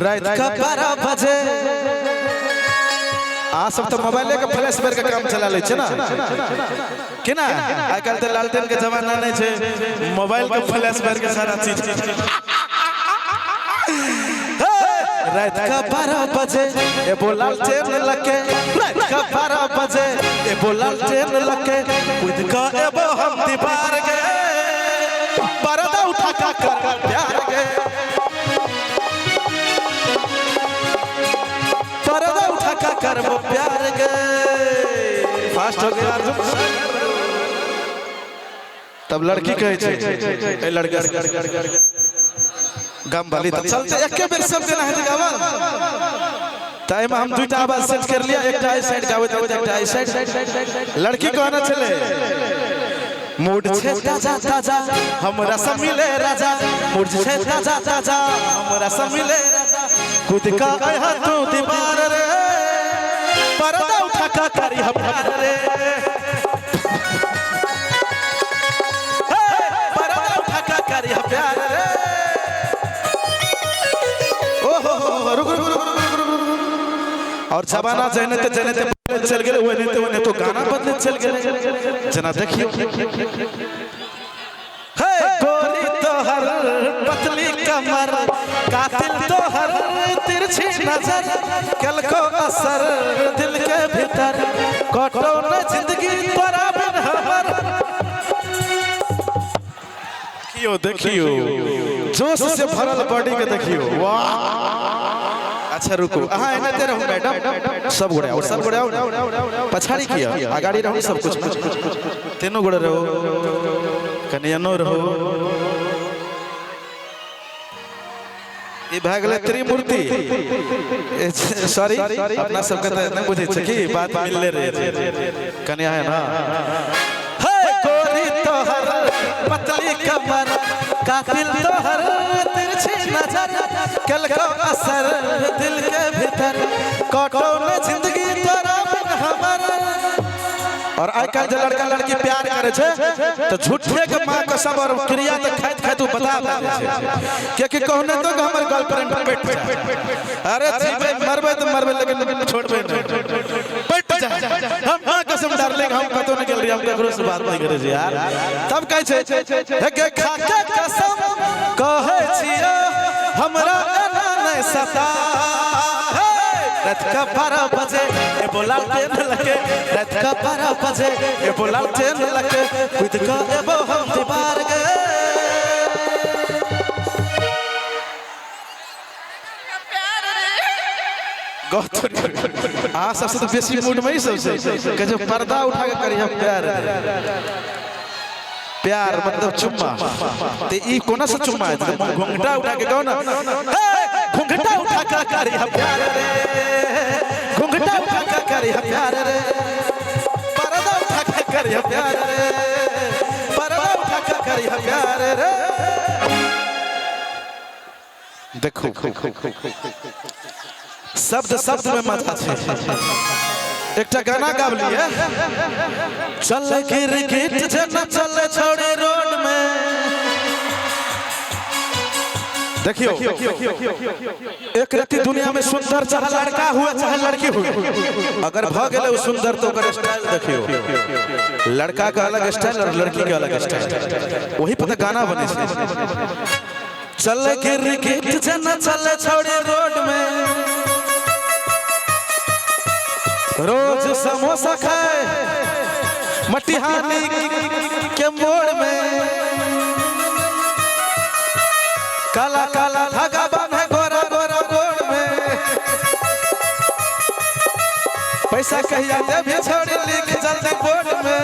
रात का 12 बजे। आ सब तो मोबाइले के फ्लैश मार के काम चला लै छै ना, के ना? आइ काल्हि तऽ लालटेन के जमाना नहीं छै, मोबाइल के फ्लैश मार के सारा चीज। रात का 12 बजे ए बोलाल चेन लके, रात का 12 बजे ए बोलाल चेन लके, कूद का एबो हम दीवार गे, पर्दा उठा का कर प्यार गे, पर्दा उठा का कर वो प्यार गे। फास्ट हो गया अर्जुन। तब लड़की कहै छै ए लड़का गम वाली तऽ चलते एके बेर सब जेना हेतै गावल। तऽ एहिमे हम दूटा आवाज सेट कर लिया, एकटा एहि साइड गाबैत रहै, एकटा एहि साइड। लड़की कहने छलै मूड छै ताजा ताजा हमरा से मिले राजा, मूड छै ताजा ताजा हमरा से मिले राजा, कूद का अहा तू दीवार रे, पर्दा उठा का करी हम प्यार रे, पर्दा उठा का करी हम प्यार रे। ओ हो हो, रुक रुक रुक रुक रुक रुक। और जमाना जने ते जने ते बदलैत चल गेलै, ओने ते ओने तो गाना बदलैत चल गेलै। जेना देखियो, हे गोरी तोहर पतली कमर, कातिल तोहर तिरछी नजर, कलको असर दिल के भीतर, कटो न जिंदगी तोरा बिन हमर। देखियो देखियो जोश से भरल बॉडी के देखियो, वाह। अच्छा रुको, अहाँ एनाते रहू मैडम, सब गोड़े आओ, सब गोड़े आओ, पछाड़ी किया अगाड़ी रहू, सब कुछ तीनों गोड़े रहो, कनियनो रहो। ई भए गेलै त्रिमूर्ति। सॉरी, अपना सबके तऽ नहि बुझै छै कि बात मिलले रहै छै। कनिया है ना। हे गोरी तोहर पतली कमर, कातिल तोहर तिरछी नजर, कलको असर दिल के भीतर, कटो न जिंदगी तोरा बिन हमर। और आइ काल्हि जे लड़का लड़की प्यार करे छै तऽ झूठे के माँ कसम और क्रिया तऽ खाइत खाइत उ बता दै छै, कियाकि कहने तो हमर गर्लफ्रेंड पेट जाए। अरे जीबै मरबै तऽ मरबै, लेकिन छोड़बै नहि, पेट जाए। हम माँ कसम डार्लिंग, हम कतौ नहि गेल रही, हम ककरो से बात नहि करै छी यार। तब कहै छै हे गे खा के कसम कहै छियौ हमरा एना नहि सता, रात का 12 बजे ए बोलाल टेन लगे, रात का 12 बजे ए बोलाल टेन लगे, कूद का एबो हम दीवार गे। अहाँ सबसे तो बेसी मूड में ही सबसे कहै छै पर्दा उठा के करिहे प्यार, प्यार मतलब चुम्मा। ते ई कोना से चुम्मा है? घुंघटा उठा के कहो ना, घुंघटा उठा के करिहे प्यार रे, घुंघटा उठा के करिहे प्यार रे, पर्दा उठा के करिहे प्यार रे, पर्दा उठा के करिहे प्यार रे। देखो शब्द शब्द में मजा छै। एकटा गाना गाब लिए, चल गिरगिट जेना चल छोड़े रोड में। देखियो एक रति दुनिया में सुंदर चाहे लड़का हुए चाहे लड़की हुए, अगर भ गेलै ओ सुंदर तो ओकर स्टाइल देखियो, लड़का के अलग स्टाइल और लड़की के अलग स्टाइल, वही पर तऽ गाना बनै छै। चल गिरगिट जेना चल छोड़े रोड में, रोज समोसा खाए मटिहानी के मोड़ में, काला काला धागा बांधे गोरा गोरा गोड़ में, पैसा कहिया देबी छोड़ी लिख जल्दी बोर्ड में।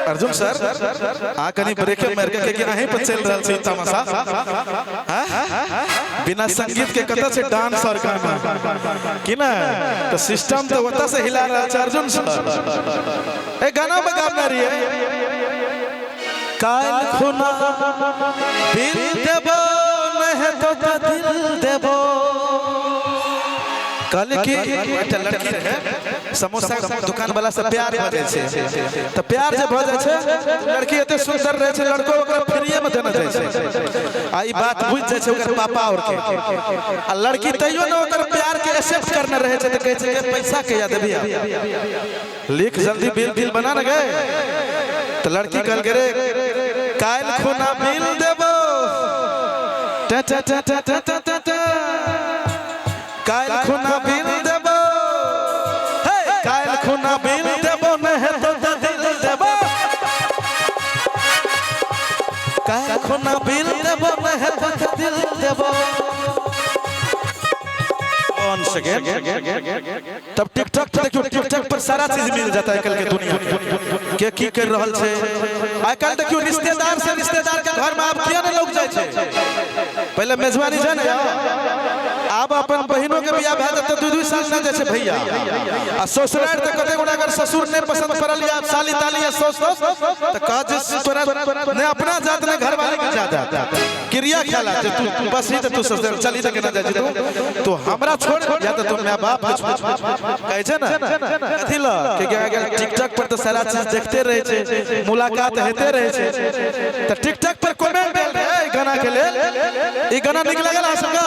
अर्जुन सर आ कनी ब्रेक मार के कि अहीं पर चल रहल छै तमाशा, बिना संगीत के कतऽ छै डांस और गाना की ना, तो सिस्टम तो ओतऽ से हिला रहल छै अर्जुन सर। ए गाना में गाबने रहिए, काल खुना बिल देबो नहीं तो दिल देबो, कहली कि एकटा लड़की रहे, समोसा दुकान वाला से प्यार भऽ जाइ छै। तऽ प्यार जे भऽ जाइ छै, लड़की एते सुंदर रहै छै, लड़को ओकरा फ्रीए में देने जाइ छै। आ ई बात बुझि जाइ छै ओकर पापा और के, आ लड़की तैयो ने ओकर प्यार के एक्सेप्ट करने रहै छै। तऽ कहै छै कि पैसा कहिया देबही, लिख जल्दी बिल बिल बना ने गए। तऽ लड़की कहलकै रे काल्हि खुना बिल देबो, टे टे टे टे टे टे टे टे, काल्हि खुना बिल देबो, हे काल्हि खुना बिल देबो, नहि हेतौ तऽ दिल देबो, काल्हि खुना बिल देबो, नहि हेतौ तऽ दिल देबो। वन सेकेंड, तब टिकटॉक पर देखियो, टिकटॉक पर सारा चीज मिल जाता है। कल के दुनिया के की कर रहल छै आइ काल्हि देखियो, रिश्तेदार से रिश्तेदार के घर में आब किया नहीं लोग जाइ छै? पहले मेजबानी छै ने, आब अपन बहिनों के बियाह भए जेतै 2-2 साल नहि जाइ छै भैया। आ ससुरारि तऽ कते गोटा अगर ससुर नहि पसंद पड़ल या साली ताली या सौस तऽ कह जे तोरा नहि अपना जात नहि घरवाली के जात, क्रिया खेला जे तू बस ही तऽ तू ससुर चली तऽ केना जाइ छै, तू तू हमरा छोड़ या तऽ तू my बाप के छोड़, कहै छै ने। कथी ल के टिकटॉक पर तऽ सारा चीज देखते रहै छै, मुलाकात हेते रहै छै। तऽ टिकटॉक पर कमेंट आयल रहै एहि गाना के लेल। ई गाना नीक लागल अहाँ सबके?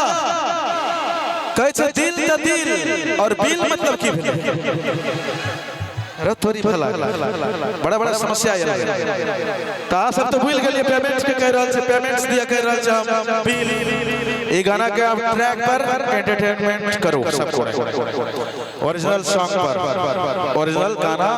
कहै छै दिल तऽ दिल और बिल मतलब की भेलै? अरे थोड़ी भला बड़ा बड़ा समस्या आयल। तऽ अहाँ सब तऽ भूलि गेलियै पेमेंट के कहि रहल छै, पेमेंट्स दिया कहि रहल छै हम बिल। ई गाना के आप ट्रैक पर एंटरटेनमेंट करो सबको, ओरिजिनल सॉन्ग पर ओरिजिनल गाना।